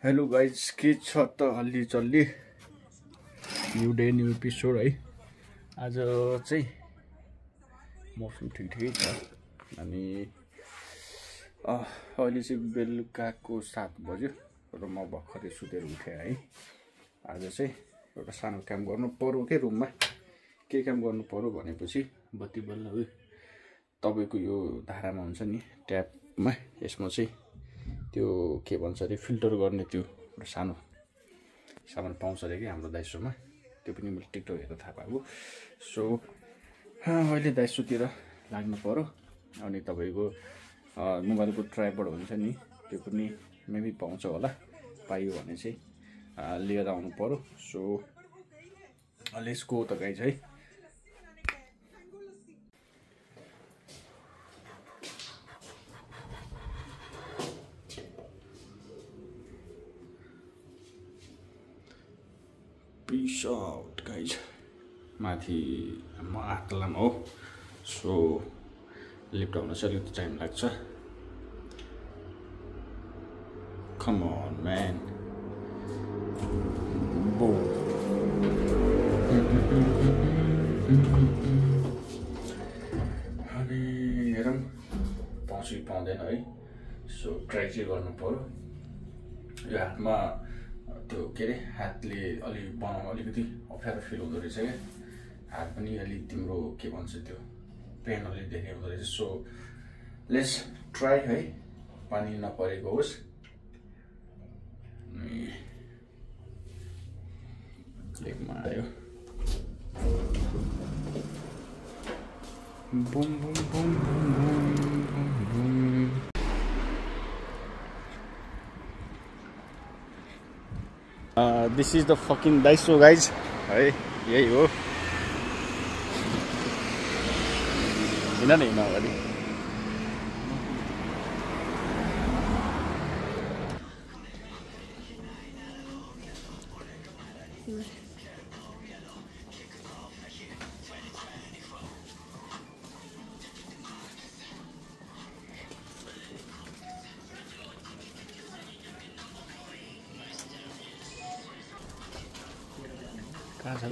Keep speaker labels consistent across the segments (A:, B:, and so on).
A: Hello guys के छ त अलि चल्ली न्यू डे न्यू एपिसोड है। आज चाहिँ मौसम ठिकै छ अनि अहिले चाहिँ बेलुकाको 7 बज्यो र म भर्खरै सुतेर उठेँ है। आज चाहिँ एउटा सानो काम गर्नु पर्यो के रुममा। के काम गर्नु पर्यो भनेपछि बत्ती बल्ल हो तपाईको यो धारामा हुन्छ नि ट्यापमा, यसमा चाहिँ त्यो के भन्छ अरे फिल्टर गर्ने त्यो सानो सामान पाउँछ अरे कि हाम्रो दाइसोमा। त्यो पनि मैले टिकटक हेरेर थाहा पाएको। सो अहिले दाइसोतिर लाग्नु पर्यो अनि तपाईको मोबाइलको ट्राइपड हुन्छ नि त्यो पनि मेबी पाउँछ होला, पाइयो भने चाहिँ लिएर आउनु पर्यो। सो लेट्स गो त गाइज है। Peace out guys. माथि म 8 तलामा हो। सो लिफ्ट आउन चाहिँ अलिकति टाइम लाग्छ। Come on man. Boom. अनि हेरौँ पाउँछ कि पाउँदैन है। सो ट्राई चाहिँ गर्नु पर्यो। यो हातमा त्यो के अरे हातले अलि बनाउन अलिकति अप्ठ्यारो फिल हुँदो रहेछ क्या। हात पनि अलि तिम्रो के भन्छ त्यो पेन अलि धेरै हुँदो रहेछ। सो लेट्स ट्राई है, पानी नपरेको होस्। लेगमा आयो। Boom boom boom boom boom. This is the fucking Daiso guys है, यही हो। हिँड न हिँड अगाडि।
B: कहाँ छ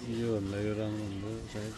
B: यो भन्दा यो राम्रो हुन्छ सायद।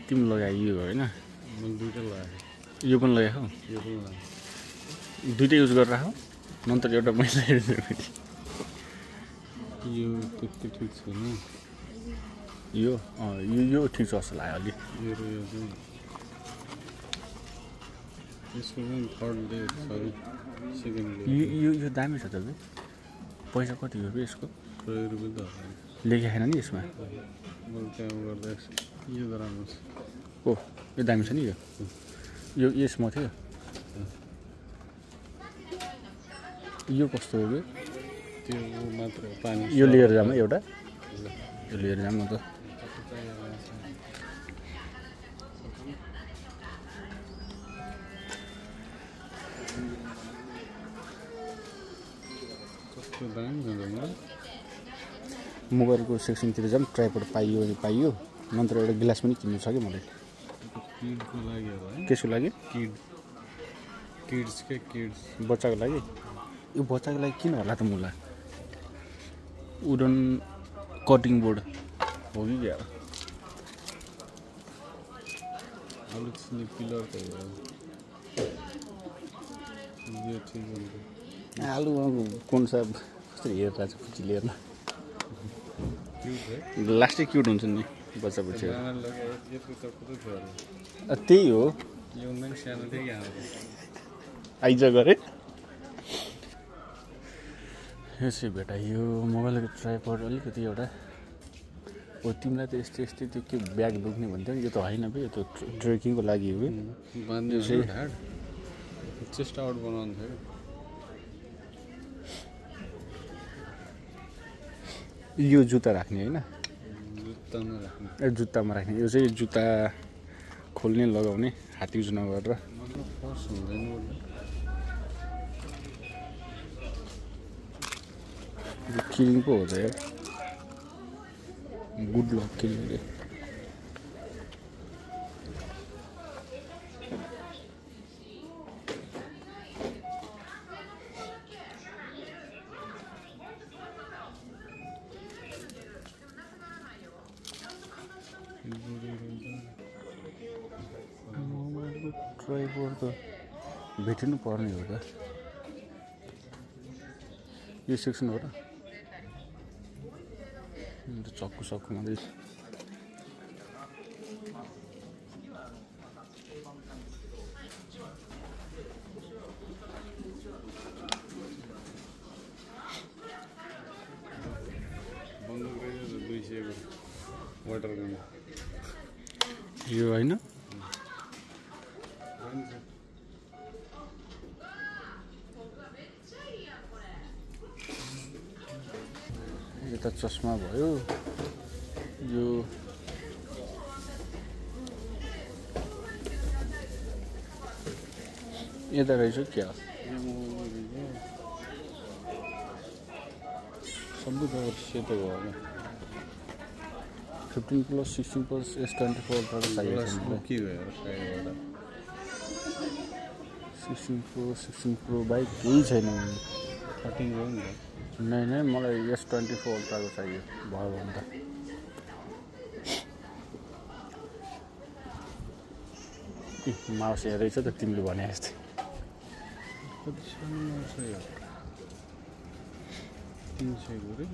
A: तिमी लगायो होइन?
B: मैले दुईटा लगाएको।
A: यो पनि लगाएको?
B: यो पनि लगाएको।
A: दुईटै युज गरेर राख नन्तर एउटा मैले
B: यो त्यति ठिक छैन।
A: यो यो ठिक छ जस्तो लाग्यो अलि।
B: यो र यो चाहिँ यसको पनि third day sorry second day.
A: यो दामी छ त। पैसा कति हो यसको?
B: 100 रुपियाँ त
A: लेखेको छैन नि यसमा।
B: मैले त्यहाँ गर्दा यो त राम्रो छ।
A: ओ यो दामी छ नि। यो यसमा थियो। यो कस्तो हो?
B: त्यो मात्र पानी।
A: यो लिएर जाम एउटा। यो लिएर जाम त।
B: कस्तो दामी छ त।
A: मोबाइलको सेक्सनतिर जाम, ट्राइपड पाइयो भने पाइयो, नन्तर एउटा गिलास पनि किन्नु छ कि मलाई।
B: किडको लागि हो है?
A: केसको लागि?
B: किड्स के किड्स
A: बच्चाको लागि। यो बच्चाको लागि किन होला त मुला? वुडन कटिङ बोर्ड हो कि क्या?
B: आलु छिल्ने पिलर त हो। यो ठिक हुन्छ।
A: आलु कुन सा कस्तो हेरेर चाहिँ खुसी लिएर लास्टै क्युट हुन्छ नि बच्चा बच्चा। त्यही हो। आइज गरे यो चाहिँ भेटाइयो। मोबाइलको ट्राइपड अलिकति एउटा। हो तिमीलाई त यस्तै यस्तै त्यो के ब्याग दुख्ने भन्थ्यो नि, यो त होइन बे, यो त ट्रेकिङको लागि हो।
B: चेस्ट आउट बनाउनु थियो।
A: यो जुत्ता राख्ने होइन?
B: जुत्तामा राख्ने।
A: ए जुत्तामा राख्ने। यो चाहिँ जुत्ता खोल्ने लगाउने, हात युज नगरेर।
B: फर्स्ट हुँदैन।
A: किलिङ पो हो त यार। गुड लक किलिङ रे। ट्राइपोड त भेटिनु पर्ने हो त यो सेक्सन हो र चक्कु सक्कु मात्रै यो होइन यता चस्मा भयो यो यता रहेछ क्या सबै जग्गा सेतो भयो होला 15 प्लस 16 प्लस S24 अल्ट्रा चाहिएको छ मलाई
B: के भयो साइडबाट
A: 16 प्रो बाइक केही छैन
B: 13 हो नि
A: नै मलाई S24 अल्ट्राको चाहियो भयो भने त माउस हेरेछ त तिमीले भने जस्तै
B: कति सानो माउस हो 300 को रे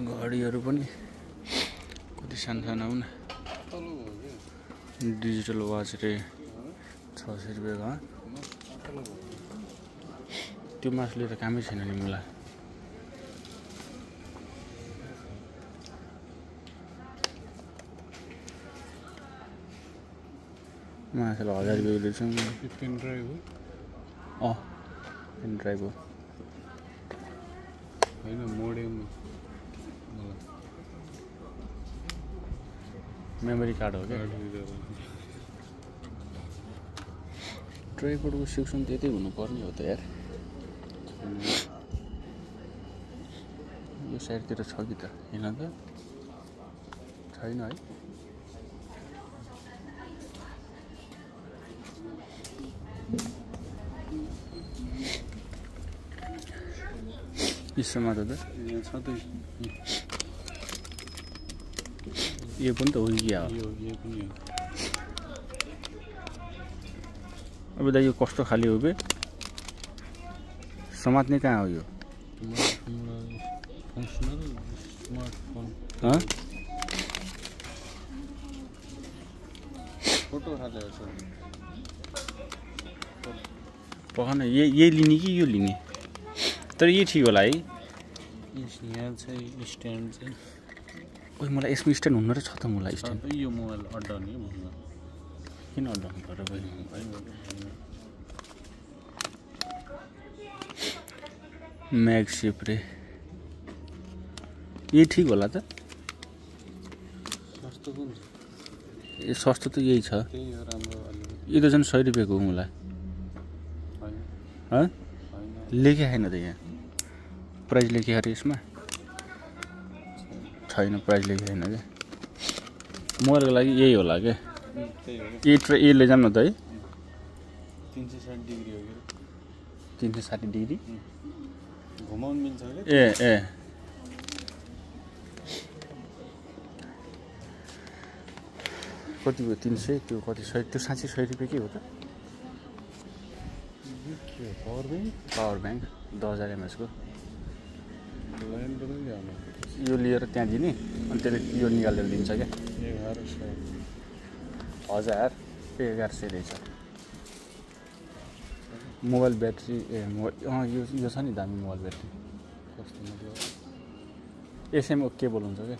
A: घडीहरू पनि कति सानो हुन् डिजिटल वाच रे 600 रुपैयाँको त्यो मासुले त कामै छैन नि मलाई मासुले 1000 रुपैयाँ दिएछु
B: पेन ड्राइभ
A: हो पेन ड्राइभ हो
B: हैन मोडेम
A: मेमोरी कार्ड हो क्या ट्राइपोडको सेक्सन त्यतै हुनुपर्ने हो त यार यो साइडतिर छ कि त हैन त छैन है यसमा त
B: यहाँ छ त
A: यो पनि त हो कि
B: यो पनि हो
A: अब दाइ यो कस्तो खाली हो बे समात्ने कहाँ हो यो
B: फङ्सनल स्मार्टफोन फोटो हालेको छ
A: पखान यही लिने कि यो लिने तर यही ठिक होला है
B: यहाँ चाहिँ स्ट्यान्ड चाहिँ
A: ओइ मलाई यसमा स्ट्यान्ड हुनु र छ त मलाई स्ट्यान्ड
B: यो मोबाइल अड्डाउने भन्नु
A: किन अड्डाउनु पर्यो बहिनी म्यागसेप रे यही ठिक होला त
B: सस्तो कुन
A: ए सस्तो त यही छ
B: त्यही हो राम्रो
A: यो त झन् 100 रुपैयाँको हो मलाई
B: हैन
A: लेखे छैन त यहाँ प्राइस लेखे अरे यसमा छैन प्राइस लेखे छैन क्या मोबाइलको लागि यही होला क्या यही लैजाऊँ न त है
B: 360 डिग्री हो कि
A: 360 डिग्री
B: घुमाउन मिल्छ के
A: ए कति भयो 300 त्यो कति 100 त्यो साँच्चै 100 रुपैयाँ के हो त पावर ब्याङ्क 10,000 mAh को यो लिएर त्यहाँ दिने अनि त्यसले यो निकालेर दिन्छ क्या 1100 रहेछ मोबाइल ब्याट्री यो छ नि दामी मोबाइल ब्याट्री
B: कस्तो मतलब
A: एसएम केबल हुन्छ क्या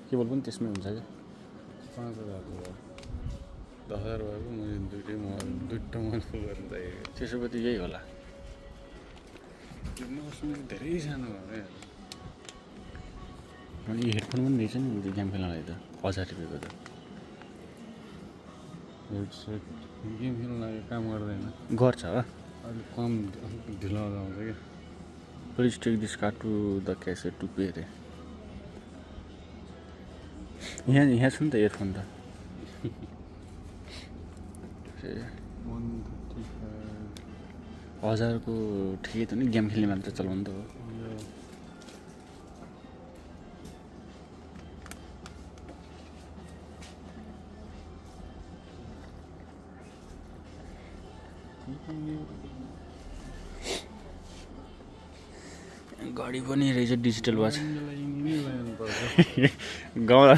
A: केबल पनि त्यसमै हुन्छ क्या
B: 5,000 10,000 भएको मैले दुईटा मोबाइल फुल गर्न चाहिएको
A: त्यसो भए त यही होला
B: यो मौसम धेरै सानो भयो
A: अनि यो हेडफोन पनि रहेछ नि त्यो गेम खेल्नलाई त 1000 रुपैयाँको त
B: हेडसेट गेम खेल्न लागि काम गर्दैन
A: गर्छ
B: अलिक कम ढिलो आउँछ क्या
A: please take this card to the cassette to pay रे यहाँ छ नि त इयरफोन त 1000 को ठिकै त नि गेम खेल्ने मात्र चलाउनु त हो घडी पनि रहेछ डिजिटल वाच गाउँला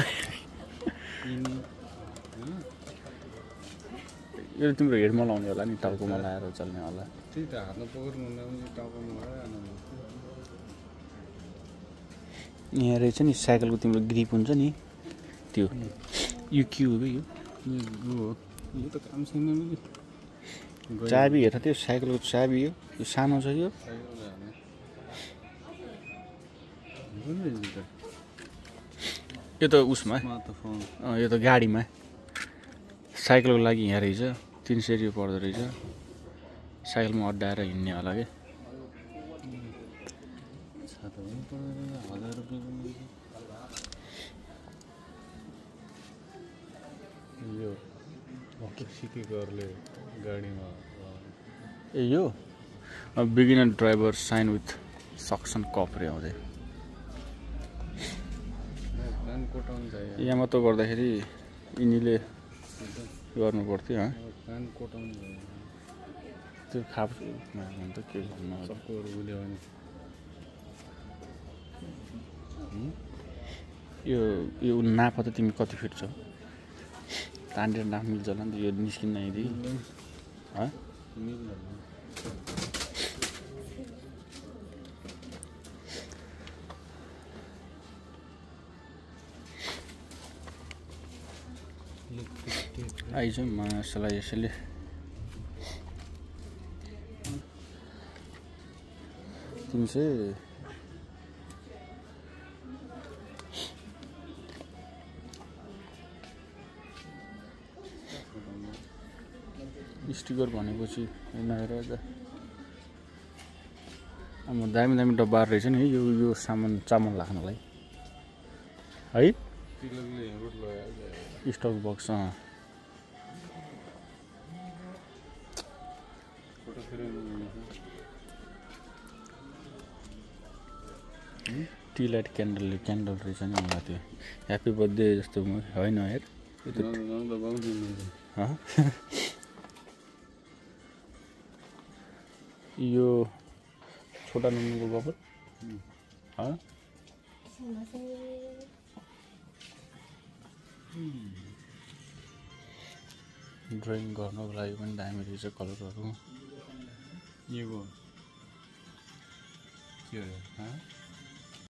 A: यो तिम्रो हेडमा लाउने होला नि टाउकोमा लाएर चल्ने होला
B: त्यही त हातमा पक्रिनु पनि टाउकोमा लगायो
A: यहाँ रहेछ नि साइकलको तिम्रो ग्रिप हुन्छ नि त्यो यो के हो यो
B: त काम छैन नि
A: चाबी हेर त्यो साइकलको चाबी हो यो सानो छ यो यो त उसमा यो त गाडीमा साइकलको लागि यहाँ रहेछ 300 रुपियाँ पर्दो रहेछ साइकलमा अड्डाएर हिँड्ने होला के
B: यो सिकेकोहरूले गाडीमा
A: ए यो beginner driver sign with suction cup रे आउँदै यहाँ त गर्दाखेरि यिनीले गर्नु पर्थ्यो त्यो खाप त के यो नाप त तिमी कति फिट छौ तानेर नाप मिल्छ होला नि त यो निस्किन्न यदि आइज मासलाई यसैले तिमी चाहिँ स्टिकर भनेपछि नहेर त अब दामी दामी डब्बाहरू रहेछ नि यो सामान चामल राख्नलाई है stock box tea light candle रहेछ नि मलाई त्यो ह्याप्पी बर्थडे जस्तो होइन हेर यो छोटा नुनको बबर ड्रइङ गर्नको लागि पनि दामी रहेछ कलरहरू
B: यो के हो